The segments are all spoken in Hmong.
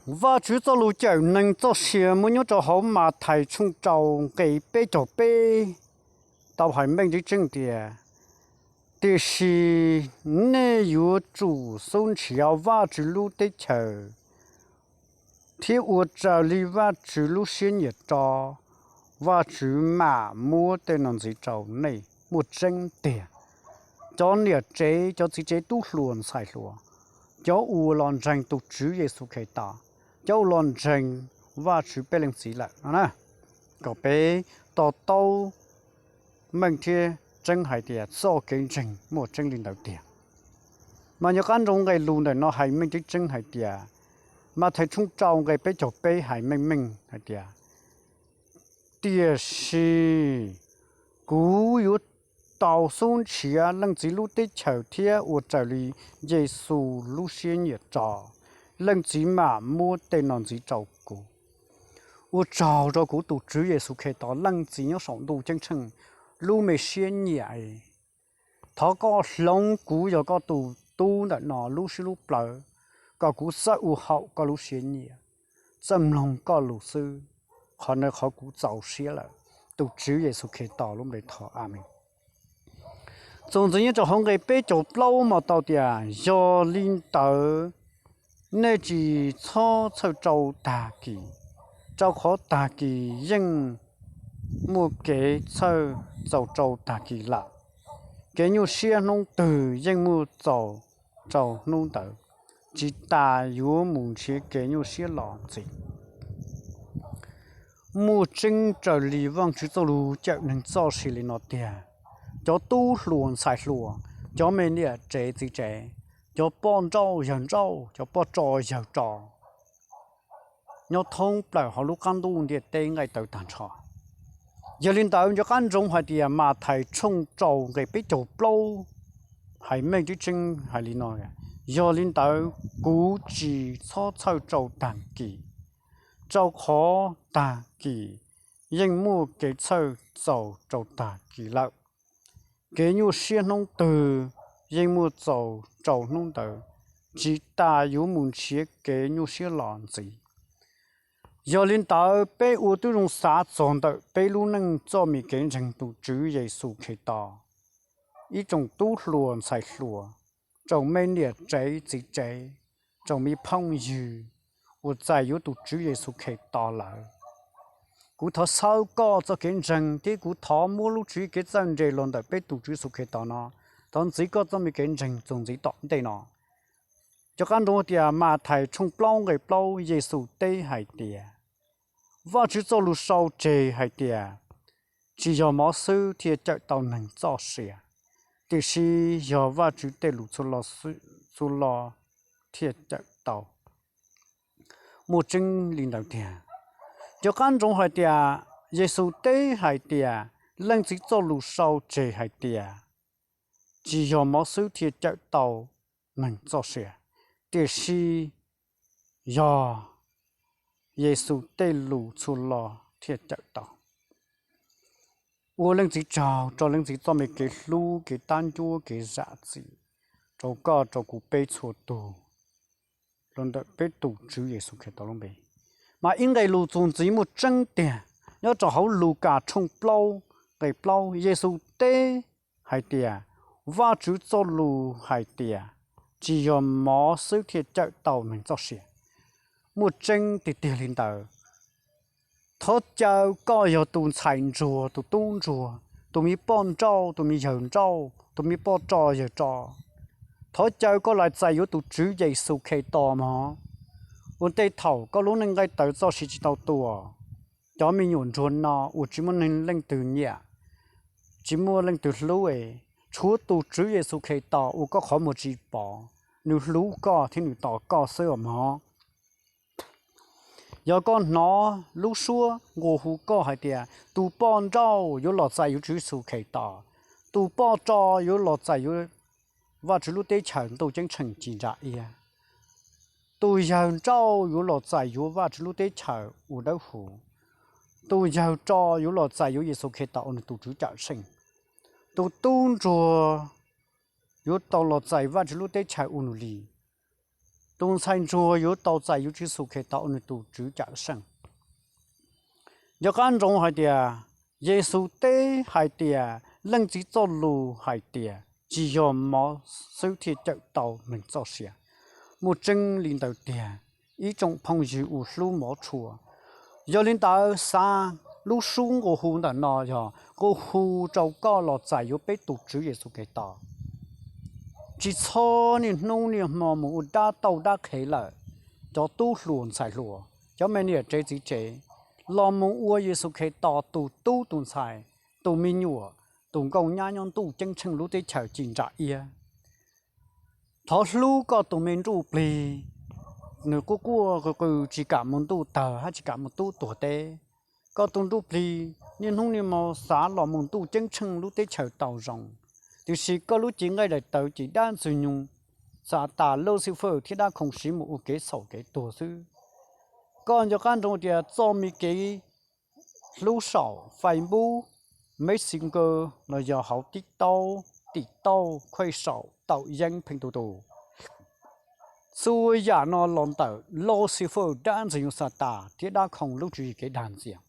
Vajtswv txoj lus cawm neeg txoj sia muaj nyob rau hauv Mathais tshooj rau nqe peb caug peb tau hais meej tseeb tias, tiam sis nej yuav tsum xub nrhiav Vajtswv lub teb chaws thiab ua raws li Vajtswv lub siab nyiam tso, Vajtswv mam muab tej no ntxiv rau nej. Muaj tseeb tiag, cov niam tsev, cov txiv tsev, tub hluas ntxhais hluas, cov uas los ntseeg tus Tswv Yexus Khetos, cov uas los ntseeg Vajtswv peb leej txiv lawm no na, kom peb to taub meej thiab tseeb hais tias txoj kev ntseeg muaj tseeb li ntawd tiag. Mas nco qab ntsoov nqe lus ntawm no hais meej tseeb tseeb hais tias, Mathais tshooj rau nqe peb caug peb hais meej meej hais tias, tiam sis kuv yuav tau xub nrhiav leej txiv lub teb chaws thiab ua raws li Yexus lub siab nyiam tso, leej txiv mam muab tej no ntxiv rau kuv. Ua tsaug rau kuv tus Tswv Yexus Khetos, leej txiv nyob saum ntuj ceeb tsheej, lub me siab nyiam. Thov koj hloov kuv yog koj tus tub ntawm no lub siab lub plawv, kom kuv txawj ua haum koj lub siab nyiam, txawj mloog koj lus xwb. Qhov no qhov kuv txaus siab lawm. Tus Tswv Yexus Khetos lub npe thov, Amees. Txuas ntxiv nyob rau hauv nqe peb caug plaub mas tau tias, yog li ntawd nej tsis txhob txhawj rau tag kis, rau qhov tag kis yeej muaj kev txhawj txaus rau tag kis lawm. Kev nyuaj siab hnub twg yeej muaj txaus rau hnub ntawd, tsis tas yuav mus nrhiav kev nyuaj siab los ntxiv. Muaj tseeb raws li Vajtswv txoj lus cawm neeg txoj sia li no tiag, cov tub hluas ntxhais hluas, cov me niam tsev txiv tsev, cov poj nrauj yawg nrauj, cov poj roj yawg roj, nyob thoob plaws hauv lub qab ntuj ntiaj teb nqaij tawv tag nrho. Yog li ntawd nco qab ntsoov hais tias Mathais tshooj rau nqe peb caug plaub hais meej tseeb tseeb hais li no, yog li ntawd kuv tsis txhob txhawj rau tag kis, rau qhov tag kis yeej muaj kev txhawj txaus rau tag kis lawm. Kev nyuaj siab hnub twg yeej muaj txaus rau hnub ntawd, tsis tas yuav mus nrhiav kev nyuaj siab los ntxiv. Yog li ntawd peb ua tib zoo xav txog ntawm peb lub neej txoj me kev ntseeg tus Tswv Yexus Khetos. Ib tsoom tub hluas ntxhais hluas, tsoom me niam tsev txiv tsev, tsoom me phooj ywg uas txais yuav tus Tswv Yexus Khetos lawm, kuv thov xawb koj txoj kev ntseeg thiab kuv thov muab lub tswv yim kev txawj ntse los ntawm peb tus Tswv Yexus Khetos no, thov ntxiv koj txoj me kev ntseeg txuas ntxiv tom ntej no. Nco qab ntsoov tias Mathais tshooj plaub nqe plaub Yexus teb hais tias, Vajtswv txoj lus sau tseg hais tias, tsis yog mov xwb thiaj cawm tau neeg txoj sia, tiam sis yog Vajtswv tej lus txhua lo thiaj cawm tau. Muaj tseeb li ntawd tiag. Nco qab ntsoov hais tias Yexus teb hais tias, leej txiv txoj lus sau tseg hais tias, tsis yog mov xwb thiaj cawm tau neeg txoj sia, tiam sis yog Yexus tej lus txhua lo thiaj cawm tau. Ua leej txiv tsaug rau leej txiv txoj me kev hlub, kev tab ncuab, kev zam txim rau koj rau kuv peb txhua tus los ntawm peb tus Tswv Yexus Khetos lub npe. Mas ib nqe lus txuas ntxiv muaj tseeb tiag nyob rau hauv Lukas tshooj plaub nqe plaub, Yexus teb hais tias, Vajtswv txoj lus hais tias, tsis yog mov xwb thiaj cawm tau neeg txoj sia. Muaj tseeb tiag tiag li ntawd. Thov caw koj yog tus ntxhais ntsuag, tus tub ntsuag, tus me poj nrauj, tus me yawg nrauj, tus me poj roj yawg roj, thov caw koj los txais yuav tus Tswv Yexus Khetos mog. Ua ntej thaum koj lub neej nqaij tawv txoj sia tsis tau tuaj, cov me nyuam ntsuag no uas tsis muaj neeg leej twg nyiam, tsis muaj leej twg hlub es, tshuav tus Tswv Yexus Khetos uas koj qhov muag tsis pom, nws hlub koj thiab nws tos koj xwb os mog. Yog koj hnov lub suab nqua hu koj hais tias tus poj nrauj yuav los txais yuav Tswv Yexus Khetos, tus poj roj yuav los txais yuav Vajtswv lub teb chaws ntuj ceeb tsheej ci ntsa iab, tus yawg nrauj yuav los txais yuav Vajtswv lub teb chaws ua dawb huv, tus yawg roj yuav los txais yuav Yexus Khetos ua nws tus Tswv Cawmseej, tus tub ntsuag yuav tau los txais Vajtswv lub teb chaws ua nws li. Tus ntxhais ntsuag yuav tau txais yuav Tswv Yexus Khetos ua nws tus Tswv Cawmseej. Nco qab ntsoov hais tias, Yexus teb hais tias Leej Txiv txoj lus hais tias tsis yog mov xwb thiaj cawm tau neeg txoj sia. Muaj tseeb li ntawd tiag, ib tsoom phooj ywg uas hlub mov tshua. Yog li ntawd xav, lub suab nqua hu ntawm no yog nqua hu rau koj los txais yuav peb tus Tswv Yexus Khetos. Tsis txhob niaj hnub niaj hmo mus ua dab tauj dab qhev lawm. Cov tub hluas ntxhais hluas, cov me niam tsev txiv tsev, los mus ua Yexus Khetos tus tub tus ntxhais, tus me nyuam, tus nkauj nyab nyob ntuj ceeb tsheej lub teb chaws ci ntsa iab. Thov hlub koj tus me nruj plig, nws quaj quaj qw qw tsis kam mus ntuj tawg hab tsis kam mus tub tuag teb. Koj tus nruj plig niaj hnub niaj hmo xav los mus ntuj ceeb tsheej lub teb chaws tau zoo, tiam sis koj lub cev nqaij daim tawv ces dab ntxwg nyoog Xatas, Luxifers thiab dab khoom siv mus ua kev txhaum kev tuag xwb. Koj nco qab ntsoov tias txoj me kev hlub saum Facebook, Messenger los yog hauv TikTok, TikTok, Khuaj Saum, Taum Yeeb, Pheej Tu Tu, txhua yam no los ntawm Luxifers, dab ntxwg nyoog Xatas thiab dab khoom lub tswv yim kev dag ntxias.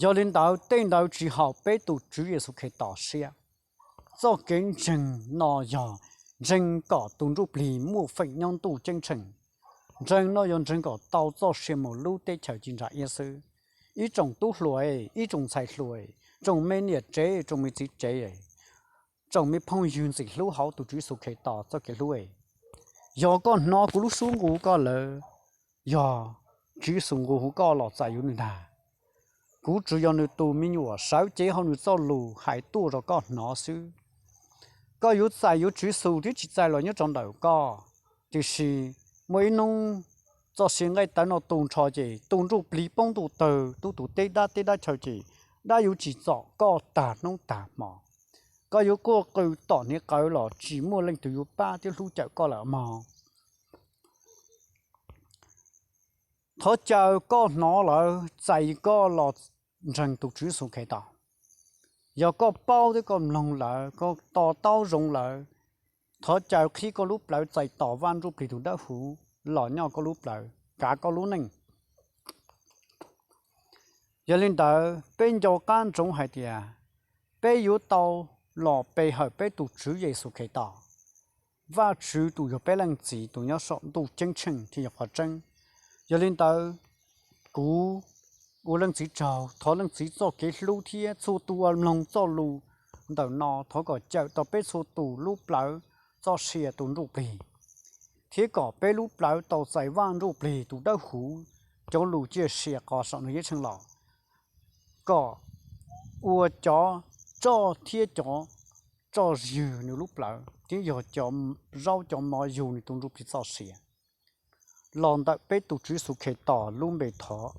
Yog li ntawd tej ntawd tsis haum peb tus Tswv Yexus Khetos siab. Txoj kev ntseeg no yog ntseeg kom tus nruj plig muaj feem nyob ntuj ceeb tsheej. Ntseeg no yog ntseeg kom tau txoj sia mus lub teb chaws ci ntsa iab xwb. Ib tsoom tub hluas, ib tsoom ntxhais hluas, tsoom me niam tsev, tsoom me txiv tsev, tsoom me phooj ywg ntxim hlub hauv tus Tswv Yexus Khetos txoj kev hlub, yog koj hnov kuv lub suab nqua hu koj lawm, yog Tswv Yexus nqua hu koj los txais yuav nws ntag. Kuv tsuas yog nws tus me nyuam sawv cev hauv nws txoj lus hais tuaj rau koj hnov xwb. Koj yuav txais yuav Tswv Yexus thiab tsis txais los nyob rau ntawm koj. Tiam sis muaj ib hnub txoj sia nqaij tawv no tu nrho ces tus nruj plig poob ntuj tawg, tub tus teb dab teb dab chaw ces dab yuav tsim txom koj tag hnub tag hmo. Koj yuav quaj qw tom hniav qawv los tsis muaj leej twg yuav pab thiab hlub cawm koj lawm mog. Thov caw koj hnov lawm txais koj los ntseeg tus Tswv Yexus Khetos. Yog koj paub thiab koj mloog lawm, koj to taub zoo lawm, thov caw qhib koj lub plawv txais tos Vaj Ntsujplig tus Dawbhuv los nyob koj lub plawv, kav koj lub neej. Yog li ntawd peb nco qab ntsoov hais tias peb yuav tau los pe hawm peb tus Tswv Yexus Khetos, Vajtswv tus yog peb Leej Txiv tus nyob saum ntuj ceeb tsheej thiaj yog qhov tseeb. Yog li ntawd, kuv ua leej txiv tsaug, thov leej txiv txoj kev hlub thiab txhua tus uas mloog txoj lus ntawm no thov kom cawm tau peb txhua tus lub plawv, txoj sia, tus nruj plig, thiab kom peb lub plawv tau txais Vaj Ntsujplig tus Dawbhuv cov lus ciaj sia qos saum nws yeeb tsheej los, kom ua cov tsoj thiab cov tsoj ywg nws lub plawv thiab yog cov zaub cov mov yug nws tus nruj plig txoj sia. Los ntawm peb tus Tswv Yexus Khetos lub npe thov,